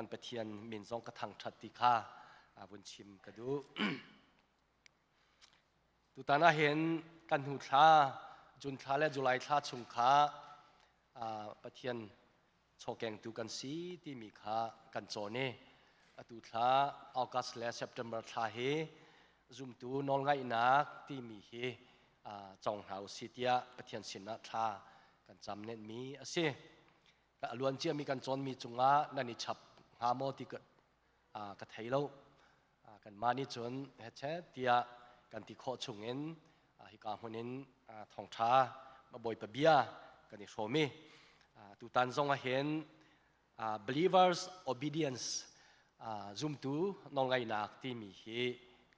Kan Pathian min zong ka thangṭhat ti kha vun chim ka duh. Tutan ah hin kan hnu thla, June thla le July thla chung kha Pathian chawkengtu kan si timi kha kan cawn i atu thla August le September thla hi zumtu nawlngaihnak timi hi cawng hna usih tiah Pathian sinah thla kan cam nenmi a si. A luan ciami kan cawnmi cungah nan i chap hnga maw ti ka thei lo. Kanmah nih cun hechet tiah kan ti khawh chungin hika hmun in thawngṭha Bawipa bia kan i hrawm i tutan zong ah hin believers obedience zumtu nawlngaihnak timi hi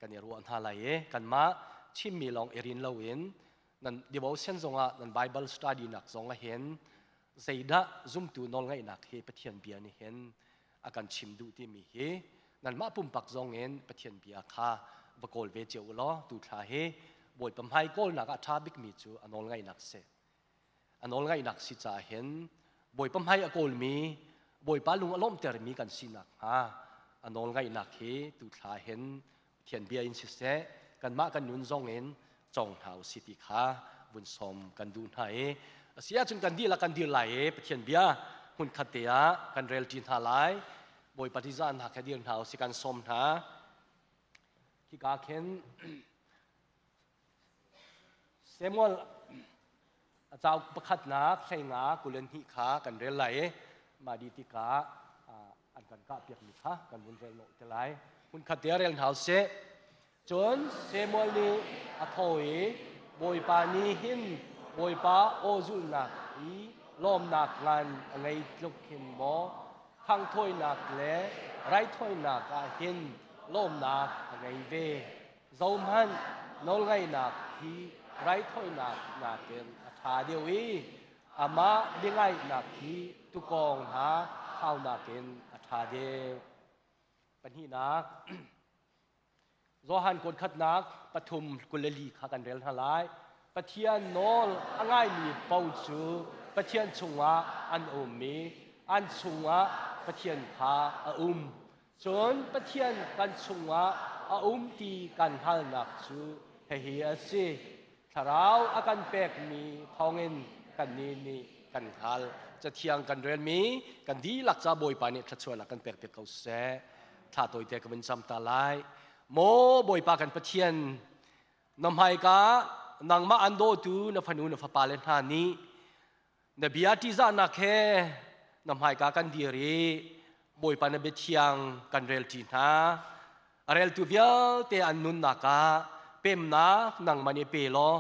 kan i ruah hna lai i kanmah chimmi lawng i rin loin nan devotion zongah nan Bible study nak zong ah hin zeidah zumtu nawlngaihnak hi Pathian bia nih hin a kan chim duh timi hi nanmah pumpak zong in Pathian bia kha va kawl ve cio u law tu thla hi Bawipa hmai kawlnak ah ṭha bikmi cu a nawlngaihnak si. A nawlngaihnak si caah hin Bawipa hmai a kawlmi Bawipa lung a lawmhtermi kan sinak hnga a nawlngaihnak hi tu thla hin Pathian bia in siseh kanmah kan nun zong in cawng hna u si ti kha vun sawm kan duh hna i a si ahcun kan dihlak kan dir lai i Pathian bia hmunkhat te ah kan rel ṭi hna lai. Bawipa ṭihzah hna kha dir hna u si kan sawm hna. Khika khin Samuel a cauk pakhatnak hleinga 22 kha kan rel lai i mah dih tikah an kan kahpiakmi kha kan vun rel nawh te lai. Hmunkhat te ah rel hna usih. Cun Samuel nih a tho i Bawipa nih hin Bawipa aw zulhnak i lawmnak ngan a ngei tluk hin maw khanghthawinak le raithawinak ah hin lawmnak a ngei ve. Zohhmanh, nawlngaihnak hi raithawinak nakin a ṭha deuh i amah biangaihnak hi tuukawng hna thaunak in a ṭha deuh. Pahnihnak, Johan kuatkhatnak 3:24 kha kan rel hna lai. Pathian nawl a ngaimi paoh cu Pathian chungah an um i an chungah Pathian kha a um. Cun Pathian kan chungah a um ti kan hngalhnak cu hihi a si. Thlarau a kan pekmi thawngin kannih nih kan hngalh. Cathiang kan relmi kan dihlak ca Bawipa nih thluachuahnak kan pek piak ko seh. Thla tawite ka vun cam ta lai. Maw Bawipa kan Pathian, na hmaika nangmah an dawtu na fanu na fapale hna nih Na bia ṭihzahnak he na hmaika kan dir i Bawipa na biathiang kan relṭi hna. A reltu vialte an nunnak ah pemnak nangmah nih pe law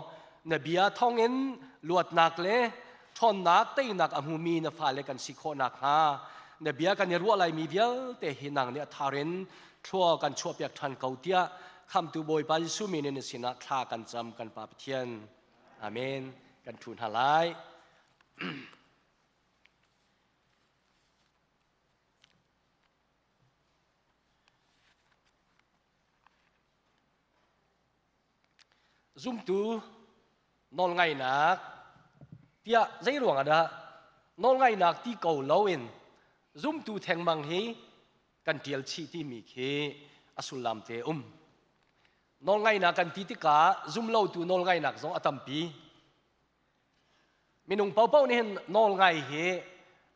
na bia thawngin luatnak le ṭhawnnak teinak a hmumi na fale kan si khawh nakhnga na bia kan i ruah laimi vialte hi nang nih a thar in thlua kan chuahpiak ṭhan ko tiah Khamhtu Bawipa Jesuh min in na sinah thla kan cam kan Pa Pathian. Amen. Kan ṭhu hna lai. Zumtu nawlngaihnak tiah zei ruang ah dah nawlngaihnak ti ko loin zumtu thengmang hi kan ṭial chih timi khi a sullam te um. Nawlngaihnak kan ti tikah zumlotu nawlngaihnak zong a tampi. Minung paohpaoh nih hin nawlngai hi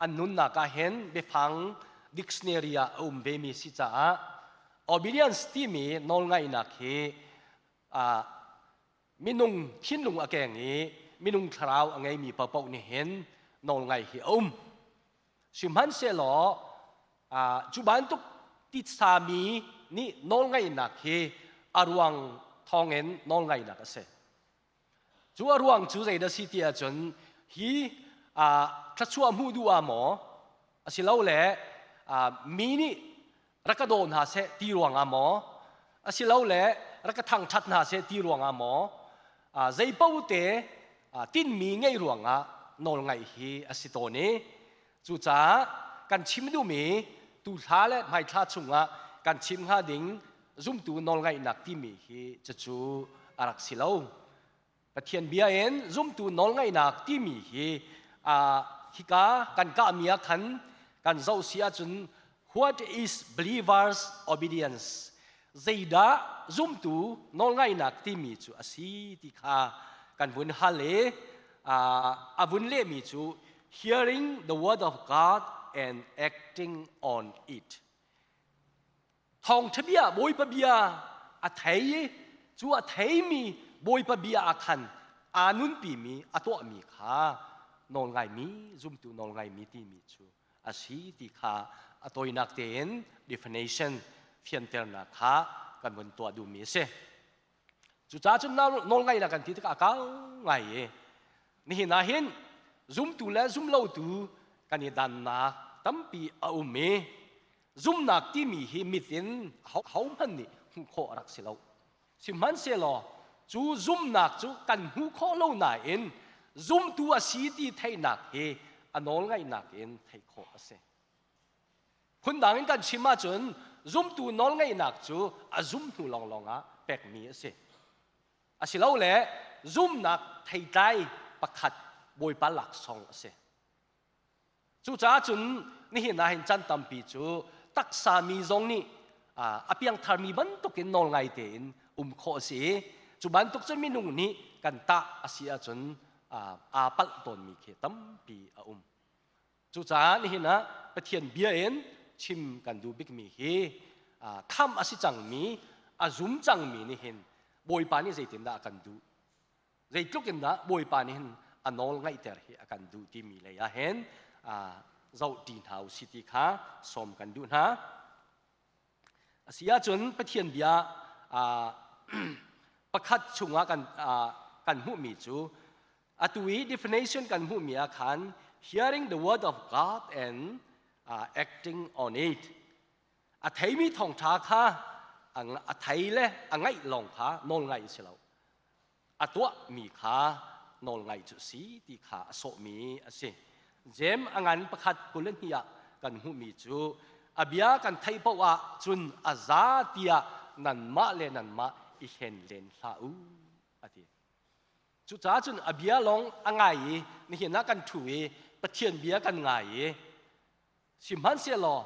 an nunnak ah hin biafang dictionary ah a um vemi si caah obedience timi nawlngaihnak hi minung thinlung a keng i minung thlarau a ngeimi paohpaoh nih hin nawlngaih hi a um. Sihmanhsehlaw cu bantuk titsami nih nawlngaihnak hi a ruang thawngin nawlngaihnak a si. Cu a ruang cu zeidah si ti ahcun hi thluachuah hmuh duh ah maw asilole mi nih rak ka daw hna seh ti ruangah maw asilole rak ka thangṭhat hna seh ti ruangah maw zeipaoh te tinhmi ngeih ruangah nawlngaih hi a si tawn i cucaah kan chim duhmi tuthla le hmaithla chungah kan chim hnga ding zumtu nawlngaihnak timi hi cucu a rak si lo. Pathian bia in zumtu nawlngaihnak timi hi hika kan kahmi ah khan kan zoh si ahcun. What is believers obedience? Zeidah zumtu nawlngaihnak timi cu a si ti kha kan vun hal i a vun lehmi cu hearing the word of God and acting on it. Thawngṭha bia Bawipa bia a thei i cu a theimi Bawipa bia ah khan aa nunpimi a tuahmi kha nawlngaimi zumtu nawlngaimi timi cu a si ti kha a tawinak tein definition fianternak kha kan vun tuah duhmi a si. Cucaah cun nawlngaihnak kan ti tikah a kau ngai i nihin ah hin zumtu le zumlotu kan i dannak tampi a um i zumnak timi hi mit in hohmanh nih hmuh khawh a rak si lo. Sihmanhsehlaw cu zumnak cu kan hmuh khawh lo nain zumtu a si ti theihnak hi a nawlngaihnak in theih khawh a si. Phundang in kan chim ahcun zumtu nawlngeihnak cu a zum hnu lawnglawng ah pekmi a si. Asilole zumnak theitlai pakhat Bawipa laksawng a si. Cucaah cun nihin ah hin chan tampi cu taksa mi zong nih a piangtharmi bantukin nawlngai tein um khawh a si i cu bantuk cun minung nih kan tah a si ahcun aa palh tawnmi khi tampi a um. Cucaah nihin ah Pathian bia in chim kan duh bikmi hi khamh a si cangmi, a zum cangmi nih hin Bawipa nih zeitindah a kan duh? Zeitluk in dah Bawipa nih hin a nawl ngaihter hi a kan duh timi lei ah hin zoh ṭi hna u si ti kha sawm kan duh hna. A si ahcun Pathian bia pakhat chungah kan kan hmuhmi cu atu i definition kan hmuhmi ah khan hearing the word of God and uh, acting on it a theimi thawngṭha kha a thei le a ngaih lawng kha nawl ngaih si lo a tuahmi kha nawlngaih cu a si ti kha a sawhmi a si. Jeim a ngan pakhat 22 ah kan hmuhmi cu a bia kan theih paoh ah cun a za tiah nanmah le nanmah i hlen len hlah u a ti. Cucaah cun a bia lawng a ngai i nihin ah kan ṭhu i Pathian bia kan ngai i sihmanhsehlaw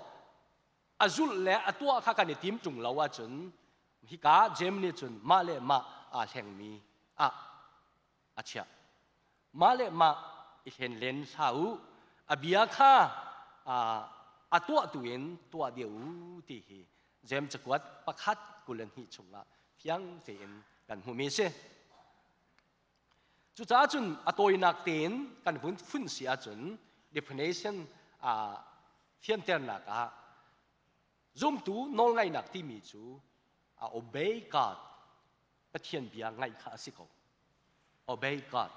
a zulh le a tuah kha kan i tim ṭung lo ahcun hika Jeim nih cun mah le mah aa hlengmi ah a chiah. Mah le mah i hlen len hlah u. A bia kha a tuah tu in tuah deuh u ti hi Jeim cakuat pakhat 22 chungah fiang tein kan hmuhmi a si. Cucaah cun a tawinak tein kan vun fun si ahcun definition fianternak ah zumtu nawlngaihnak timi cu a obey God Pathian bia ngaih kha a si ko. Obey God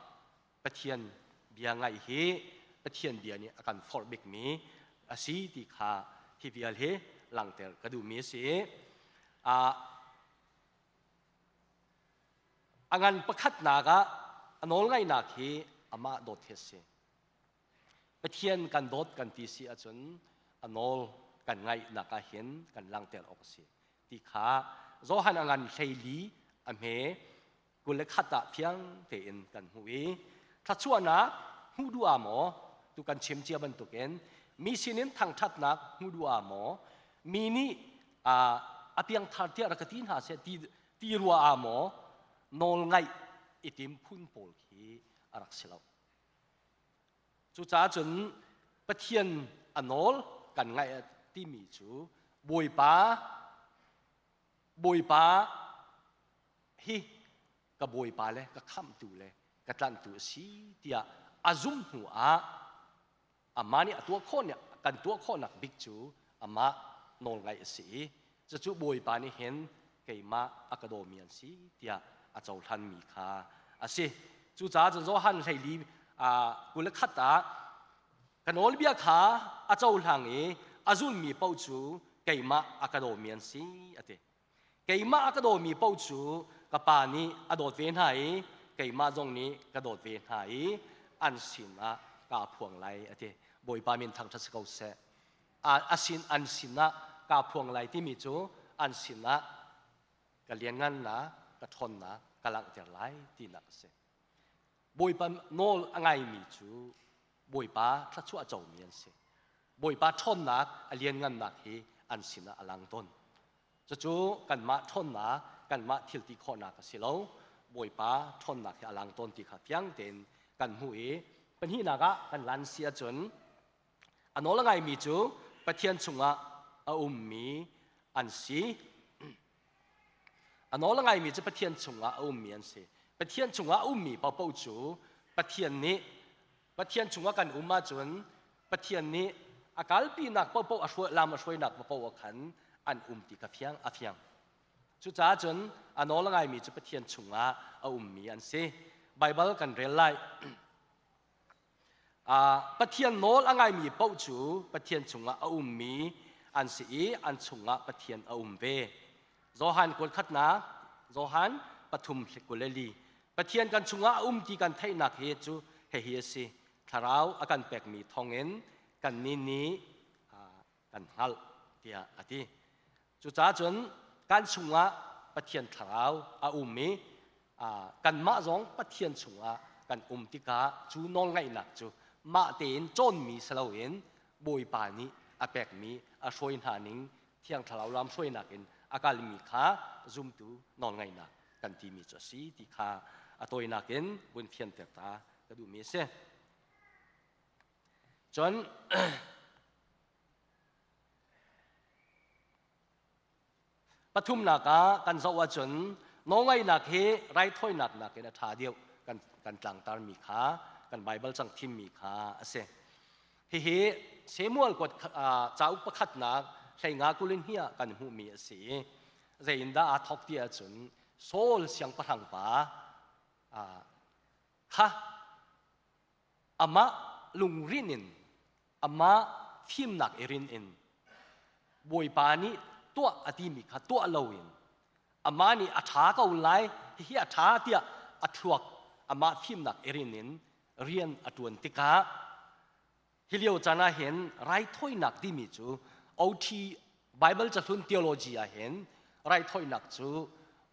Pathian bia ngaih hi Pathian bia nih a kan forh bikmi a si ti kha hi vial hi langhter ka duhmi a si. A ngan pakhatnak ah a nawlngaihnak hi amah dawt hi a si. Pathian kan dawt kan ti si ahcun a nawl kan ngaihnak ah hin kan langhter awk a si ti kha Johan a ngan 14 a hme 21 ah fiang tein kan hmuh i thluachuahnak hmuh duh ah maw tu kan chim cia bantukin mi sinin thangṭhatnak hmuh duh ah maw mi nih a piangthar tiah rak ka ti hna seh ti ti rua ah maw nawl ngaih i tim phun pawl khi a rak si lo. Cucaah cun Pathian a nawl kan ngaih timi cu Bawipa Bawipa hi ka Bawipa le ka khamhtu le ka tlanhtu a si tiah a zum hnu ah amah nih a tuah khawh kan tuah khawhnak bik cu amah nawlngaih a si i cucu Bawipa nih hin keimah a ka dawmi an si tiah a cohlanmi kha a si. Cucaah cun Johan 14 21 ah ka nawlbia kha a cohlang i a zulmi paoh cu keimah a ka dawmi an si a ti. Keimah a ka dawmi paoh cu ka Pa nih a dawt ve hna i keimah zong nih ka dawt ve hna i an sinah kaa phuang lai a ti. Bawipa min thangṭhat si ko seh. A sin an sinah kaa phuang lai timi cu an sinah ka lianngannak, ka ṭhawnnak ka langhter lai tinak a si. Bawipa nawl a ngaimi cu Bawipa thluachuah comi an si. Bawipa ṭhawnnak a lianngannak hi an sinah a lang tawn. Cucu kanmah ṭhawnnak, kanmah thil ti khawhnak a si lo. Bawipa ṭhawnnak hi a lang tawn ti kha fiang tein kan hmuh i pahnihnak ah kan lan si ahcun a nawl a ngaimi cu Pathian chungah a ummi an si. A nawl a ngaimi cu Pathian chungah a ummi an si. Pathian chungah a ummi paohpaoh cu Pathian nih Pathian chungah kan um ahcun Pathian nih a kalpinak paohpaoh a hruai lam a hruainak paohpaoh ah khan an um ti kha fiang a fiang. Cucaah cun a nawl a ngaimi cu Pathian chungah a ummi an si. Baibal kan rel lai. Pathian nawl a ngaimi paoh cu Pathian chungah a ummi an si i an chungah Pathian a um ve. Johan kual khatnak, Johan pathum 24. Pathian kan chungah a um ti kan theihnak hi cu hihi a si. Thlarau a kan pekmi thawngin kannih nih kan hngalh tiah a ti. Cucaah cun kan chungah Pathian thlarau a um i kanmah zong Pathian chungah kan um tikah cu nawlngaihnak cu mah tein cawnmi si loin Bawipa nih a pekmi a hruai hna ning Thiang Thlarau lam hruainak in a kalmi kha zumtu nawlngaihnak kan timi cu a si ti kha a tawinak in vun fianter ta ka duhmi a si. Cun pathumnak ah kan zoh ahcun nawlngaihnak hi raithawinak nakin a ṭha deuh kan kan tlangtarmi kha kan Baibal cang thimmi kha a si. Hihi Samuel kuat cauk pakhatnak hleinga kulin hi ah kan hmuhmi a si i zei in dah aa thawk ti ahcun Saul siangpahrang pa kha amah lungrin in amah fimnak i rin in Bawipa nih tuah a timi kha tuah loin amah nih a ṭha ko lai hihi a ṭha tiah a thluak amah fimnak i rin in rian a ṭuan tikah hi lio caan ah hin raithawinak timi cu OT Bible cahlun theology ah hin raithawinak cu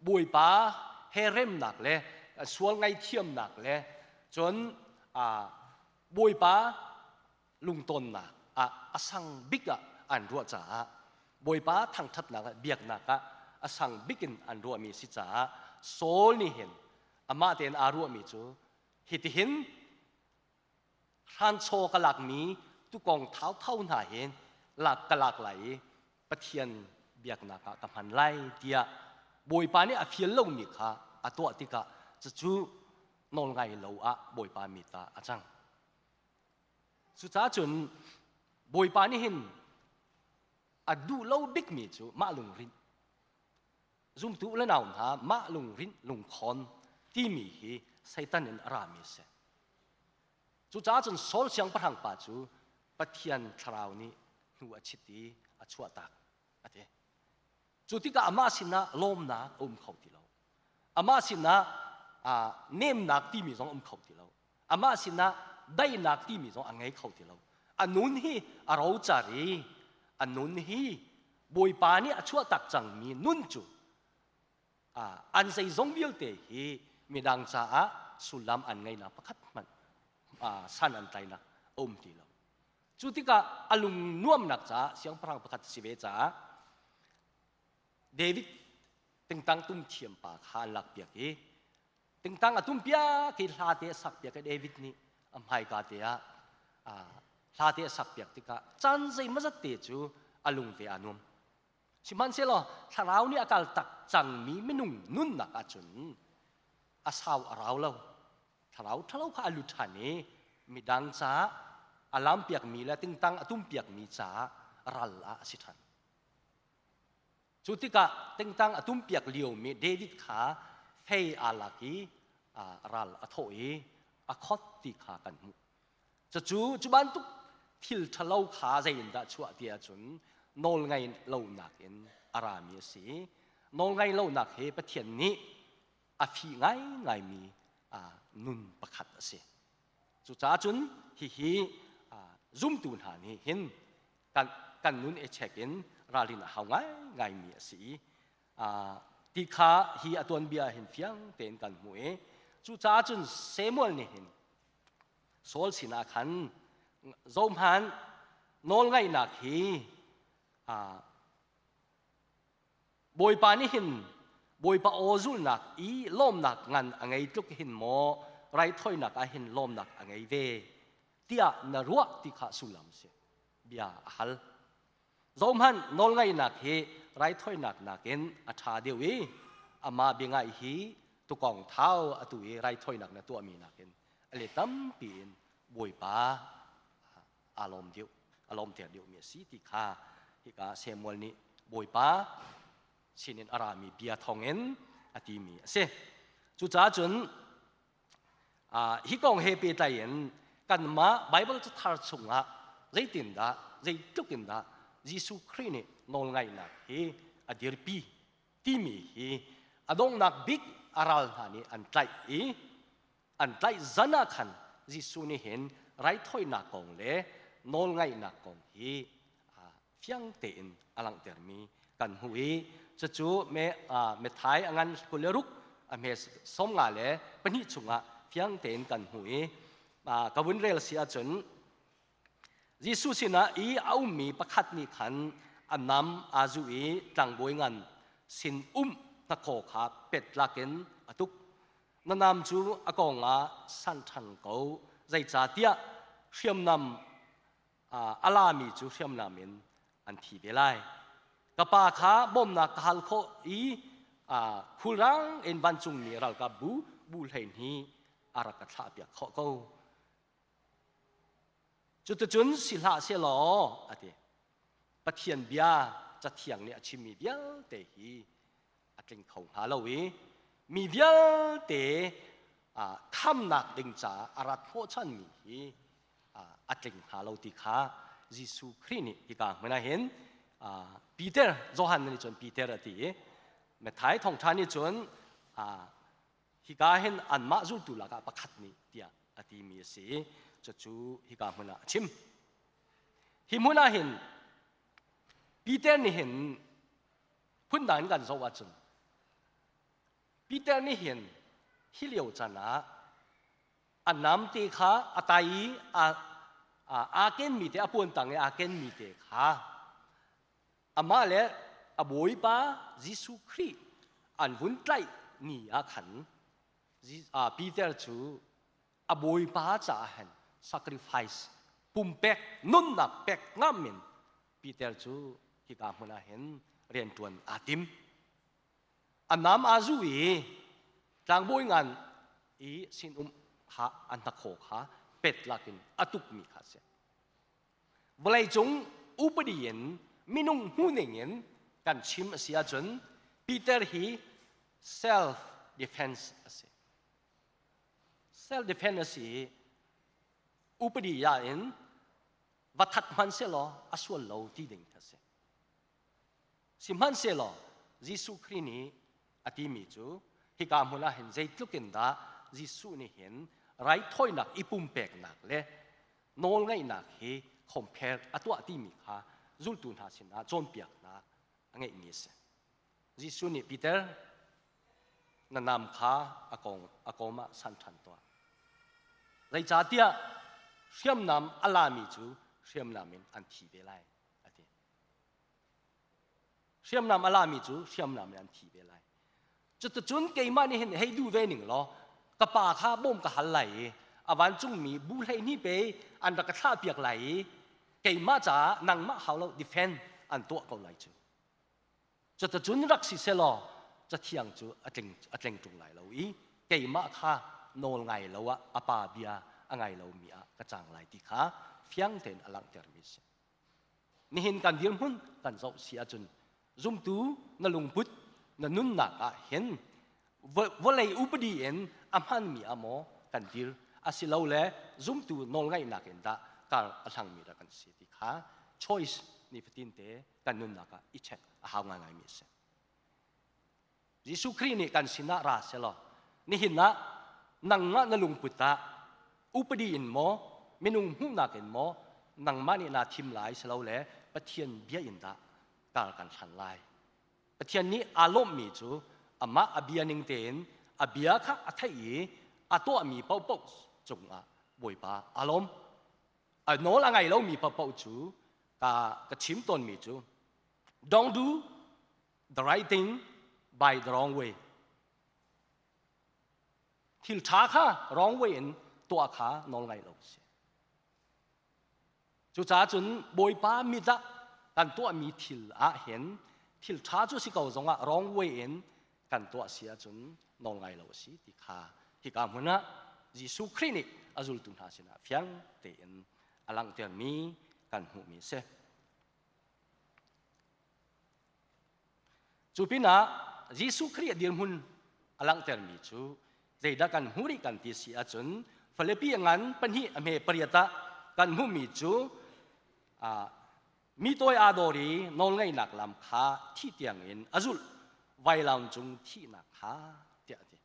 Bawipa he remnak le sual ngaihthiamnak le cun Bawipa lungtawnnak ah a sang bik ah an ruah caah Bawipa thangṭhatnak ah biaknak ah a sang bik in an ruahmi a si caah Saul nih hin amah tein aa ruahmi cu hitihin hranchaw ka lakmi tukong thauthau hna hin lak ka lak lai i Pathian biaknak ah ka hman lai tiah Bawipa nih a fial lomi kha a tuah tikah cucu nawlngai lo ah Bawipa mi ta a cang. Cucaah cun Bawipa nih hin a duh lo bikmi cu mah lungrinh zumtu le nau hna mah lungrinh lungkhawn timi hi Satan in a rami a si. Cucaah cun Saul siangpahrang pa cu Pathian thlarau nih hnu a chit i a chuahtak a ti. Cu tikah amah sinah lawmnak a um kho ti lo. Amah sinah nemnak timi zong a um kho ti lo. Amah sinah daihnak timi zong a ngei kho ti lo. A nun hi a rocar i a nun hi Bawipa nih a chuahtak cangmi nun cu an zeizong vialte hi midang caah sullam an ngeinak pakhat hmanh san an tlainak a um ti lo. Cu tikah a lung nuamnak caah siangpahrang pakhat si ve caah David tingtang tum thiam pa kha an lakpiak i tingtang a tum piak i hla te a sak piak i David nih a hmaika te ah hla te a sak piak tikah caan zeimawzat te cu a lung te aa nuam. Sihmanhsehlaw thlarau nih a kal tak cangmi minung nunnak ahcun a sau a rau lo. Thlarau ṭhalo kha a lut ṭhan i midang caah a lampiakmi le tingtang a tumpiakmi caah ral ah a si ṭhan. Cu tikah tingtang a tumpiak liomi David kha fei aa lak i ral a thawh i a khot ti kha kan hmuh. Cucu cu bantuk thil ṭhalo kha zei in dah chuah ti ahcun nawlngaih lonak in a rami a si. Nawlngaih lonak hi Pathian nih a fih ngaingaimi nun pakhat a si. Cucaah cun hihi zumtu hna nih hin kan, kan nun i check in ralrin a hau ngaingaimi a si i ti kha hi a tuanbia hin fiang tein kan hmuh i cucaah cun Samuel nih hin Saul sinah khan zohhmanh. Nawlngaihnak hi Bawipa nih hin Bawipa aw zulhnak i lawmnak ngan a ngei tluk hin maw raithawinak ah hin lawmnak a ngei ve tiah na ruah ti kha sullam si bia a hal. Zohhmanh nawlngaihnak hi raithawinak nakin a ṭha deuh i amah bia ngaih hi tukawng thau atu i raithawinak na tuahmi nakin a let tampi in Bawipa aa lawm deuh a lawmter deuhmi a si ti kha hika Samuel nih Bawipa sinin a rami bia thawngin a timi a si. Cucaah cun hi kong he pehtlai in kanmah Bible cathar chungah zeitindah zeitluk in dah Jesuh Khrih nih nawlngaihnak hi a dirpi timi hi a donghnak bik a ral hna nih an tlaih i an tlaih zan ah khan Jesuh nih hin raithawinak kong le nawlngaihnak kong hi fiang tein a langhtermi kan hmuh i cucu me Matthai a ngan 26 a hme 52 chungah fiang tein kan hmuh i ka vun rel si ahcun Jesuh sinah i a ummi pakhat nih khan a nam aa zuh i tlangbawi ngan sin um hnakhaw kha pet lakin a tuk. Na nam cu a kong ah san ṭhan ko, zeicahtiah hriamnam a lami cu hriamnam in an thi ve lai. Ka pa kha bawmnak ka hal khawh i khulrang in vancungmi ralkapbu bu 12 a rak ka thlahpiak khawh ko. Cuticun si hlah sehlaw, a ti. Pathian bia Cathiang nih a chimmi vialte hi a tling kho hnga lo i mi vialte khamnak ding caah a rat hnawhchanmi hi a tling hnga lo ti kha Jesuh Khrih nih hika hmun ah hin Peter Johan nih cun Peter a ti i Matthai thawngṭha nih cun hika hin anmah zultu lakah pakhat nih tiah a timi a si i cucu hika hmun ah a chim. Hi hmun ah hin Peter nih hin phundang in kan zoh ahcun Peter nih hin hi lio caan ah a namte kha a tai i aa kenmi te a puan tang i aa kenmi te kha amah le a bawipa Jesuh Khrih an vun tlaih ni ah khan Peter cu a bawipa caah hin sacrifice pumpek nunnak pek ngam in Peter cu hika hmun ah hin rianṭuan aa tim. A nam aa zu i tlangbawi ngan i sinum kha an hnakhaw kha pet lakin a tukmi kha a si. Vawleicung upadi in minung hmuhning in kan chim a si ahcun Peter hi self defense a si. Self defense a si i upadi ya in va that hmanhsehlaw a sual lo ti ding a si. Sihmanhsehlaw Jesuh Khrih nih a timi cu hika hmun ah hin zeitluk in dah Jesuh nih hin raithawinak i pumpeknak le nawlngaihnak hi compare a tuah timi kha zultu hna sinah cawnpiaknak a ngeihmi a si. Jesuh nih Peter na nam kha a kong a kawm ah san ṭhan tuah. Zeicahtiah hriamnam a lami cu hriamnam in an thi ve lai a ti. Hriamnam a lami cu hriamnam in an thi ve lai. Cuticun keimah nih hin hei duh ve ning law ka pa kha bawm ka hal lai i a vancungmi bu 12 pe an rak ka thlahpiak lai i keimah caah nangmah hau lo defend an tuah ko lai cu. Cuticun rak si selaw Cathiang cu a tling a tleng ṭung lai lo i keimah kha nawl ngai lo ah a pa bia a ngai lomi ah ka cang lai ti kha fiang tein a langhtermi a si. Nihin kan dirhmun kan zoh si ahcun zumtu na lungput na nunnak ah hin vawlei upadi in a hmanmi ah maw kan dir asilole zumtu nawlngaihnak in dah kar a hlangmi dah kan si ti kha choice nifatin te kan nunnak ah i check a hau ngaingaimi a si. Jesuh Khrih nih kan sinah ra selaw nihin ah nangmah na lungput ah upadi in maw minung hmuhnak in maw nangmah nih naa thim lai silole Pathian bia in dah kar kan hlan lai. Pathian nih aa lawmhmi cu amah a bia ning tein a bia kha a theih i a tuahmi paohpaoh cungah Bawipa aa lawm. A nawl a ngai lomi paohpaoh cu. Ka ka chim tawnmi cu don't do the right thing by the wrong way. Thil ṭha kha wrong way in tuah kha nawl ngai lo si. Cucaah cun Bawipa mit ah kan tuahmi thil ah hin thil ṭha cu si ko zongah wrong way in kan tuah si ahcun nawl ngai lo a si ti kha hika hmun ah Jesuh Khrih nih a zultu hna sinah fiang tein a langhtermi kan hmuhmi a si. Cu pinah Jesuh Khrih a dirhmun a langhtermi cu zeidah kan hmuh rih kan ti si ahcun Filipi a ngan pahnih a hme pariat ah kan hmuhmi cu mi tawi aa dawr i nawlngaihnak lam kha thih tiangin a zulh vailam cung thihnak kha tiah a ti.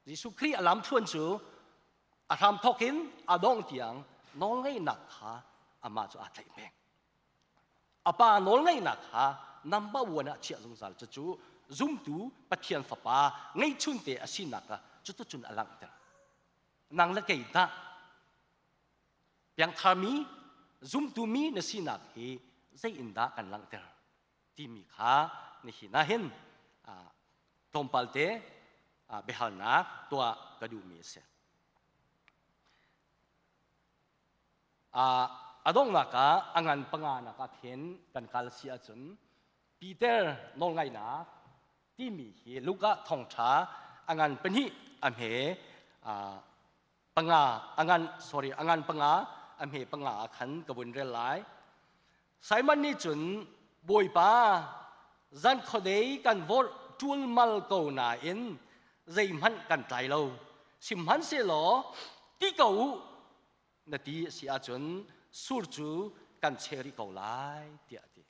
Jesuh Khrih a lamthluan cu a hramthawk in a dongh tiang nawlngaihnak kha amah cu aa tlaih peng. A pa nawlngaihnak kha number one ah chiah zungzal cucu zumtu Pathian fapa ngeihchunte a sinak kha cuticun a langhter. Nang le kei dah piangtharmi zumtu mi na sinak hi zei in dah kan langhter timi kha nihin ah hin tlawmpal te biahalnak tuah ka duhmi a si. A donghnak ah a ngan panganak ah khin kan kal si ahcun Peter nawlngaihnak timi hi Luka thawngṭha a ngan pahnih a hme panga a ngan sorry a ngan panga a hme panga ah khan ka vun rel lai. Simon nih cun Bawipa zan khuadei kan vorh ṭulmal ko nain zeihmanh kan tlai lo sihmanhsehlaw ti ko u na ti a si ahcun sur cu kan cheh rih ko lai tiah a ti.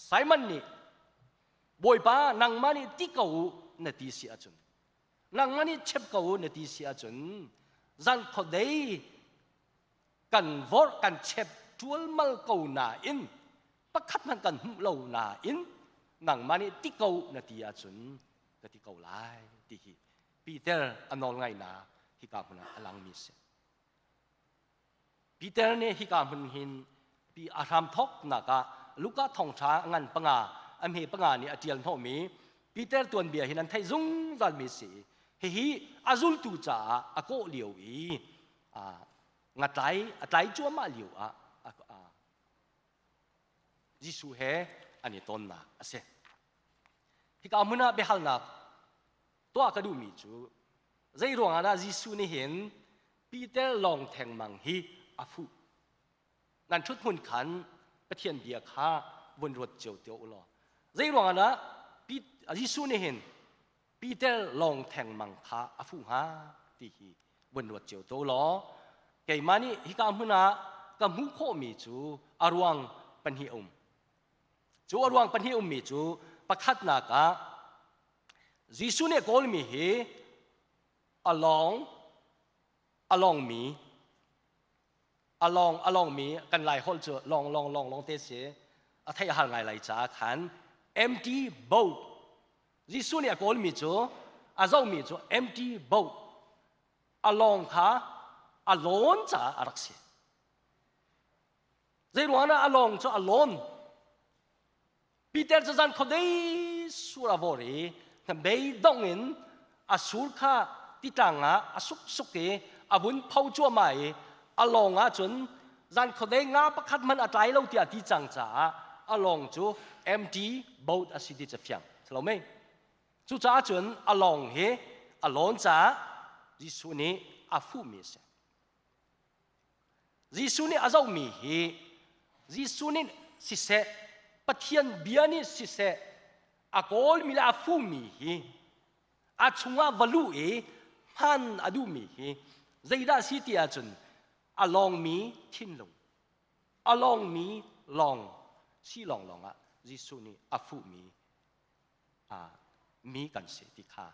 Simon nih Bawipa nangmah nih ti ko u na ti si ahcun nangmah nih chep ko u na ti si ahcun zan khuadei kan vorh kan chep ṭualmal ko nain pakhat hmanh kan hmuh lo nain nangmah nih ti ko na ti ahcun ka ti ko lai ti hi Peter a nawl ngaihnak hika hmun ah a langmi a si. Peter nih hika hmun hin pi a hram thawknak ah Luka thawngṭha a ngan panga a hme panga nih a ṭial hnawhmi Peter tuanbia hin an theih zungzalmi a si. Hihi a zultu caah a kawh lio i ngatlai a tlai cuahmah lio ah Jesuh he an i tonnak a si. Hika hmun ah biahalnak tuah ka duhmi cu zei ruangah dah Jesuh nih hin Peter lawng thengmang hi a fuh? Nan ṭhut hmun khan Pathian bia kha vun ruat cio te u law. Zei ruangah dah Jesuh nih hin Peter lawng thengmang kha a fuh hnga ti hi vun ruat cio to law keimah nih hika hmun ah ka hmuh khawhmi cu a ruang pahnih a um. Cu a ruang pahnih ummi cu pakhatnak ah Jesuh nih a kawlmi hi a lawng a lawngmi a lawng a lawngmi kan lai holh cu lawng lawng lawng lawng te si a theih a har ngai lai caah khan empty boat Jesuh nih a kawlmi cu a zohmi cu empty boat a lawng kha a lawn caah a rak si. Zeiruang ah a lawng cu a lawn? Peter cu zan khuadei sur a vor i hnabei dong in a sur kha titlang ah a suk suk i a vun pho cuahmah i a lawng ah cun zan khuadei nga pakhat hmanh a tlai lo tiah ti cang caah a lawng cu empty boat a si ti cu fiang si lo mei cucaah cun a lawng hi a lawn caah Jesuh nih a fuhmi a si Jesuh nih a zohmi hi Jesuh nih siseh Pathian bia nih siseh a kawlmi le a fuhmi hi a chungah va luh i hman a duhmi hi zeidah a si ti ahcun a lawngmi thinlung a lawngmi lawng si lawnglawng ah Jesuh nih a fuhmi mi kan si ti kha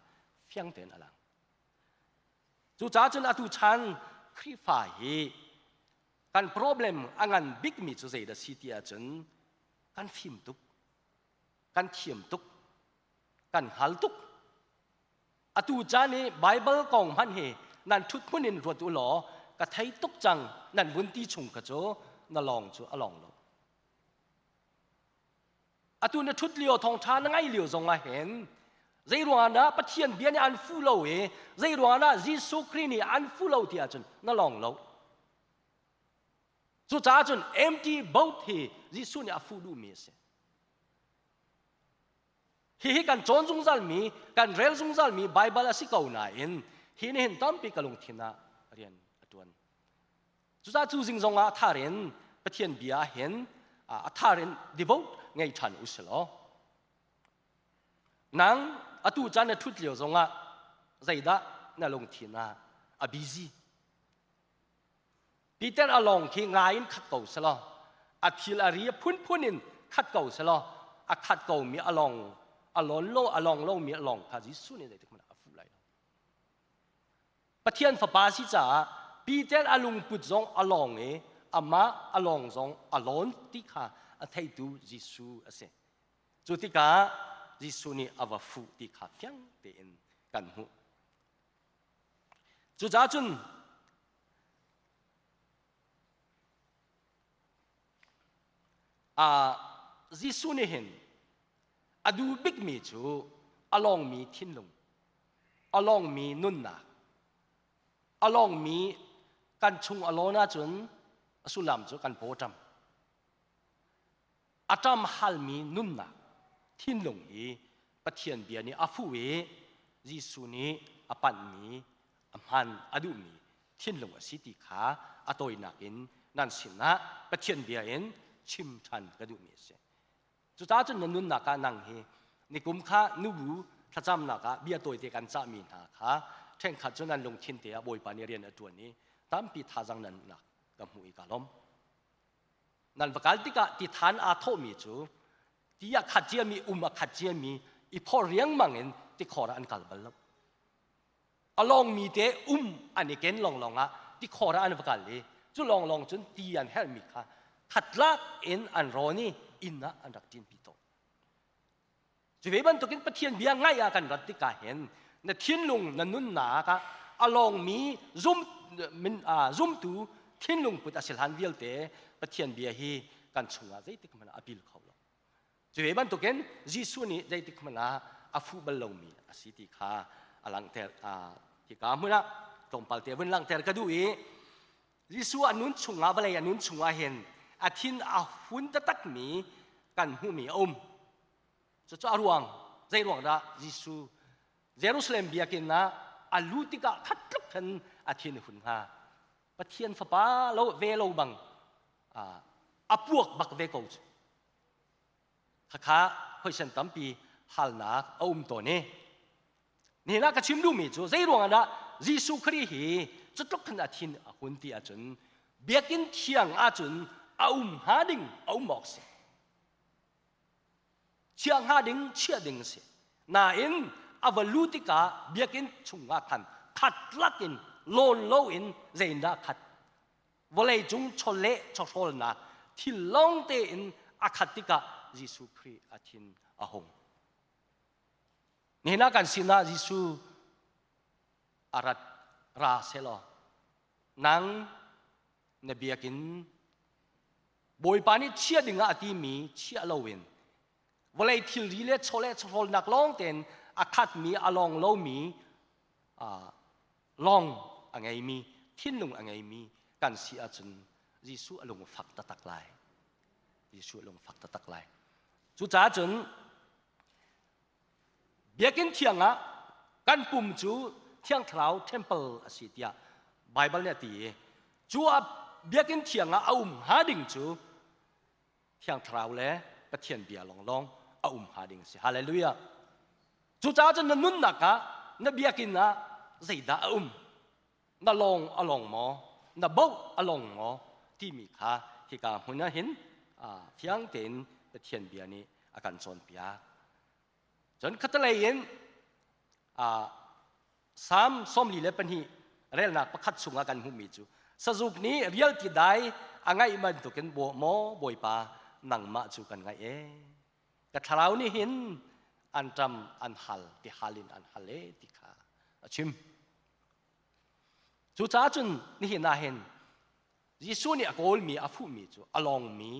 fiang tein a lang. Cucaah cun atu chan Khrihfa hi kan problem a ngan bikmi cu zeidah si ti ahcun kan fim tuk, kan thiam tuk, kan hngal tuk. Atu caan i Bible kong hmanh hi nan ṭhut hmun in ruat u law ka thei tuk cang nan vun ti chung kha cu na lawng cu a lawng lo. Atu na ṭhut lio thawngṭha na ngaih lio zong ah hin zei ruangah dah Pathian bia nih an fu lo i zei ruangah dah Jesuh Khrih nih an fu lo ti ahcun na lawng lo. Cucaah cun empty boat hi Jesuh nih a fuh duhmi a si. Hihi kan cawn zungzalmi, kan rel zungzalmi Baibal a si ko nain hi nih hin tampi ka lungthin ah rian a ṭuan. Cucaah cu zing zong ah a thar in Pathian bia ah hin a thar in devote ngei ṭhan u si law nang atu caan na ṭhut lio zong ah zeidah na lungthin ah a busy Peter a lawng khi nga in khat ko selaw a thil a ri a phunphun in khat ko selaw a khat ko mi a lawng a lawn lo a lawng lo mi a lawng kha Jesuh nih zeitik hmanh ah a fuh lai lo Pathian fapa si caah Peter a lungput zong a lawng i amah a lawng zong a lawn ti kha a theitu Jesuh a si. Cu tikah Jesuh nih a va fuh ti kha fiang tein kan hmuh. Cucaah cun Jesuh nih hin a duh bikmi cu a lawngmi thinlung, a lawngmi nunnak, a lawngmi kan chung a lawn ahcun a sullam cu kan paw ṭam. A ṭam halmi nunnak thinlung hi Pathian bia nih a fuh i Jesuh nih a panhmi, a hman a duhmi thinlung a si ti kha a tawinak in nan sinah Pathian bia in chim ṭhan ka duhmi a si. Cucaah cun na nunnak ah nang hi nikum kha nubu thlacamnak ah bia tawite kan cahmi hna kha ṭhenkhat cu nan lungthin te ah Bawipa nih rian a ṭuan i tampi thazang nan nak ka hmuh i ka lawm. Nan va kal tikah ti than aa thawhmi cu ti a khat ciami um a khat ciami i phor riangmang in tikhor ah an kal bal lo. A lawngmi te um an i ken lawnglawng ah tikhor ah an va kal i cu lawnglawng cun ti an herhmi kha khatlak in an rawn i inn ah an rak ṭinpi tawn. Cu ve bantukin Pathian bia ngaih ah kan rat tikah hin na thinlung na nunnak ah a lawngmi zum min zumtu thinlung put a si hlan vialte Pathian bia hi kan chungah zeitik hmanh ah a pil kho lo. Cu ve bantukin Jesuh nih zeitik hmanh ah a fuh bal lomi a si ti kha a langhter. Hika hmun ah tlawmpal te vun langhter ka duh i Jesuh a nun chungah vawlei a nun chungah hin a thin a hun taktakmi kan hmuhmi a um. Cucu a ruang zei ruang dah Jesuh Jerusalem biakinn ah a lu tikah khat tluk khan a thin a hun hnga. Pathian fapa lo ve lo bang a puak bak ve ko cu. Khakha hoisen tampi halnak a um tawn i nihin ah ka chim duhmi cu zei ruangah dah Jesuh Khrih hi cutluk khan a thin a hun ti ahcun biakinn thiang ahcun a um hnga ding a um awk si. Chiah hnga ding chiah ding a si. Nain a va lu tikah biakinn chungah khan khat lakin lawn loin zeindah khat vawleicung chawleh chawhrawlnak thil lawng tein a khat tikah Jesuh Khrih a thin a hung. Nihin ah kan sinah Jesuh a rat ra selaw nang na biakinn Bawipa nih chia dingah a timi chia loin vawlei thilri le chawleh chawhrawlnak lawng tein a khatmi a lawng lomi lawng a ngeimi thinlung a ngeimi kan si ahcun Jesuh a lung fak taktak lai. Jesuh a lung fak taktak lai. Cucaah cun biakinn thiang ah kan pum cu Thiang Thlarau temple a si tiah Baibal nih a ti i cu a biakinn thiang ah a um hnga ding cu Thiang Thlarau le Pathian bia lawnglawng a um hnga ding a si. Hallelujah. Cucaah cun na nunnak ah na biakinn ah zeidah a um? Na lawng a lawng maw? Na boh a lawng maw? timi kha hika hmun ah hin fiang tein Pathian bia nih a kan cawnpiak. Cun khatalei in Salm 42 relnak pakhat chungah kan hmuhmi cu sazuk nih rialti dai a ngaih bantukin maw Bawipa nangmah cu kan ngaih ee. Ka thlarau nih hin an ṭam an hal ti hal in an hal ee ti kha a chim. Cucaah cun nihin ah hin. Jesuh nih a kawlmi a fuhmi cu a lawngmi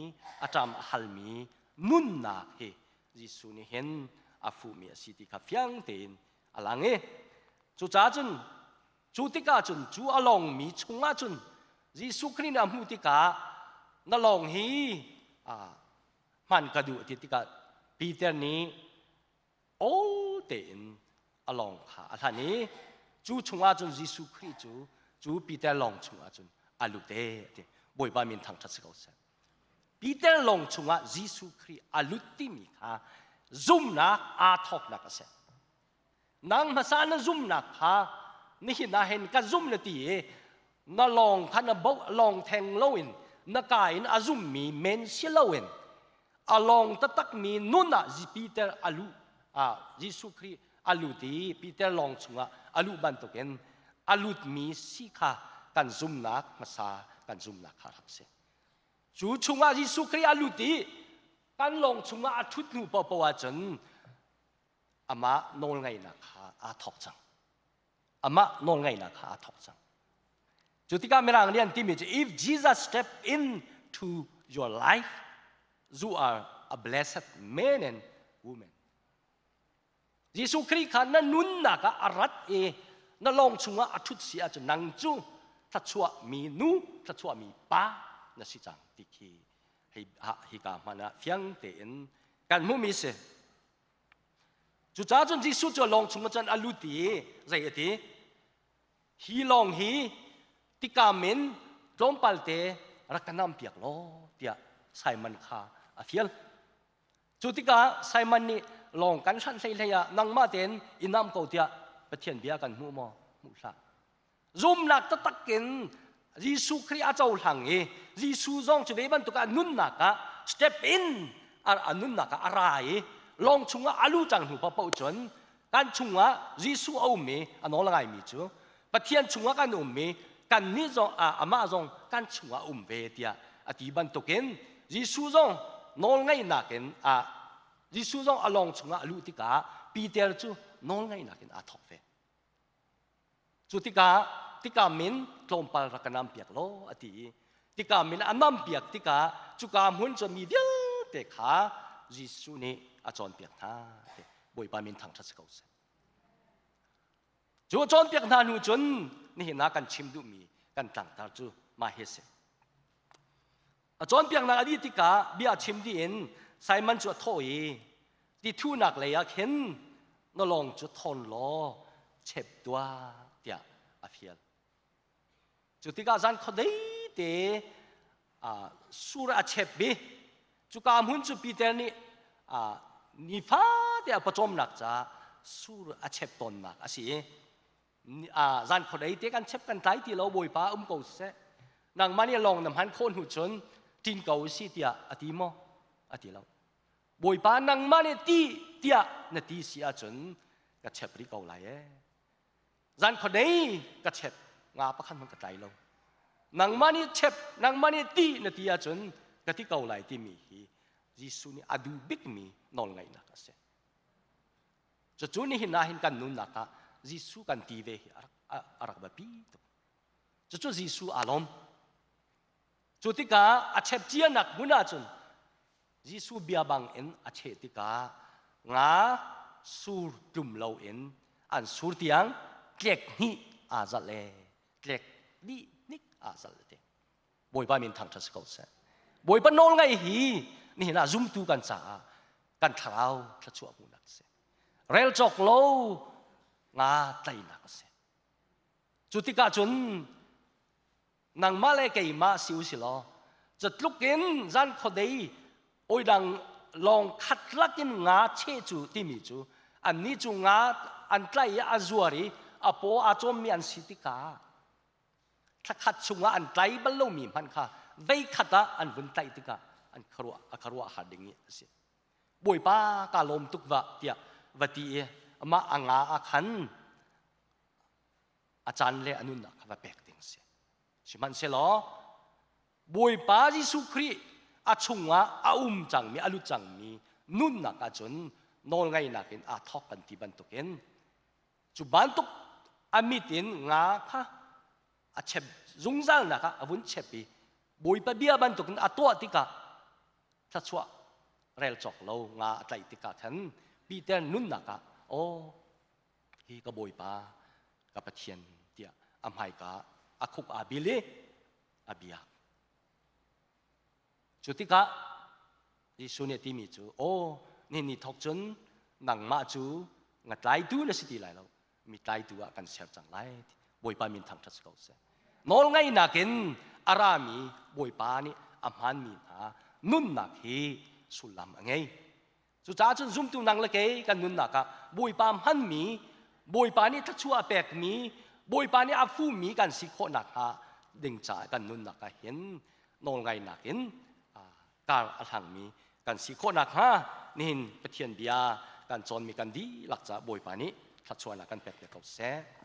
a ṭam a halmi nunnak hi Jesuh nih hin a fuhmi a si ti kha fiang tein a lang i cucaah cun cu tikah cun cu a lawngmi chungah cun Jesuh Khrih nih a hmuh tikah na lawng hi hman ka duh ti tikah Peter nih aw tein a lawng kha a hlan i cu chungah cun Jesuh Khrih cu cu Peter lawng chungah cun a lut e ti. Bawipa min thangṭhat si ko seh. Peter lawng chungah Jesuh Khrih a lut timi kha zumnak aa thawknak a si. Nang hmasa na zumnak kha nihin ah hin ka zum na ti i na lawng kha na bo lawng theng loin na ka in a zummi men si loin a lawng taktakmi nun ah Peter a luh ah Jesuh Khrih a lut i Peter lawng chungah a luh bantukin a lutmi si kha kan zumnak hmasa kan zumnak kha rak si. Cu chungah Jesuh Khrih a lut i kan lawng chungah a ṭhut hnu paohpaoh ahcun amah nawlngaihnak kha aa thawk cang. Amah nawlngaihnak kha aa thawk cang. Cu tikah Mirang nih an timi cu if Jesus step into your life, you are a blessed man and woman. Jesuh Khrih kha na nunnak ah a rat i na lawng chungah a ṭhut si ahcun nang cu thluachuahmi nu, thluachuahmi pa na si cang ti khi hei hika hmanh ah fiang tein kan hmuhmi si. Cucaah cun Jesuh cu lawng chungah cun a lut i zei a ti? Hi lawng hi tikam in tlawmpal te rak ka nampiak law tiah Simon kha a fial. Cu tikah Simon nih lawng kan hranh hlei hlei ah nangmah tein i nam ko tiah Pathian bia kan hmu maw? Hmuh hlah. Zumnak taktak in Jesuh Khrih a cohlang i Jesuh zong cu ve bantuk ah nunnak ah step in a nunnak ah a ra i lawng chungah a lu cang hnu paohpaoh cun kan chungah Jesuh a um i a nawl ngaimi cu Pathian chungah kan um i kannih zong amah zong kan chungah a um ve tiah a ti bantukin Jesuh zong nawlngaihnak in a Jesuh zong a lawng chungah a luh tikah Peter cu nawlngaihnak in aa thawk ve. Cu tikah tikam in tlawmpal rak ka nampiak law a ti i tikam in a nampiak tikah cuka hmun cu mi vialte kha Jesuh nih a cawnpiak hna. Bawipa min thangṭhat si ko seh. Cu a cawnpiak hna hnu cun nihin ah kan chim duhmi kan tlangtar cu mah hi a si. A cawnpiaknak a dih tikah bia a chim dih in Simon cu a thawh i ti thuhnak lei ah khin na lawng cu thawn law chep tuah tiah a fial. Cu tikah zan khuadei te sur a chep i cuka hmun cu Peter nih nifate a pawcawmnak caah sur a chep tawnnak a si i zan khuadei te kan chep kan tlai ti lo Bawipa um ko seh nangmah nih lawng na hman khawh hnu cun ṭin ko si tiah a ti maw a ti lo Bawipa nangmah nih ti tiah na ti si ahcun ka chep rih ko lai ee zan khuadei ka chep nga pakhat hmanh ka tlai lo nangmah nih chep nangmah nih ti na ti ahcun ka ti ko lai timi hi Jesuh nih a duh bikmi nawlngaihnak a si cucu nihin ah hin kan nunnak ah Jesuh kan ti ve hi a rak biapi tuk cucu Jesuh aa lawm cu tikah a chep cianak hmun ahcun Jesuh bia bang in a cheh tikah nga sur tlum loin an sur tiang tlek hnih aa zalh e tlek dih hnik aa zalh te Bawipa min thangṭhat si ko seh Bawipa nawl ngaih hi nihin ah zumtu kan caah kan thlarau thluachuah hmuhnak a si rel cawk lo nga tlainak a si cu tikah cun nangmah le keimah si u si law catluk in zan khuadei oidang lawng khat lakin nga cheh cu timi cu annih cu nga an tlaih i a zuar i a paw aa cawmmi an si tikah thlakhat chungah an tlai bal lomi hmanh kha veikhat ah an vun tlaih tikah an khuaruah a khuaruah har ding i a si bawipa ka lawm tuk va tiah va ti i amah a nga a khan a caan le a nunnak kha va pek ding a si. Sihmanhsehlaw Bawipa Jesuh Khrih a chungah a um cangmi a lut cangmi nunnak ahcun nawlngaihnak in aa thawk kan ti bantukin cu bantuk a mit in nga kha a chep zungzalnak ah a vun chep i. Bawipa bia bantukin a tuah tikah thluachuah rel cawk lo nga a tlaih tikah khan Peter nunnak ah aw hi ka Bawipa ka Pathian tiah a hmaika a khuk aa bil i a biak. Cu tikah Jesuh nih a timi cu aw nihin ni thawk cun nangmah cu nga tlaitu na si ti lai lo mi tlaitu ah kan ser cang lai. Bawipa min thangṭhat si ko seh. Nawlngaihnak in a rami Bawipa nih a hmaanmi hna nunnak hi sullam a ngei. Cucaah cun zumtu nang le kei kan nunnak ah Bawipa hmanmi, Bawipa nih thluachuah a pekmi, Bawipa nih a fumi kan si khawh nakhnga ding caah kan nunnak ah hin nawlngaihnak in kar a hlangmi kan si khawh nakhnga nihin Pathian bia kan cawnmi kan dihlak caah Bawipa nih thluachuahnak kan pek te ko seh.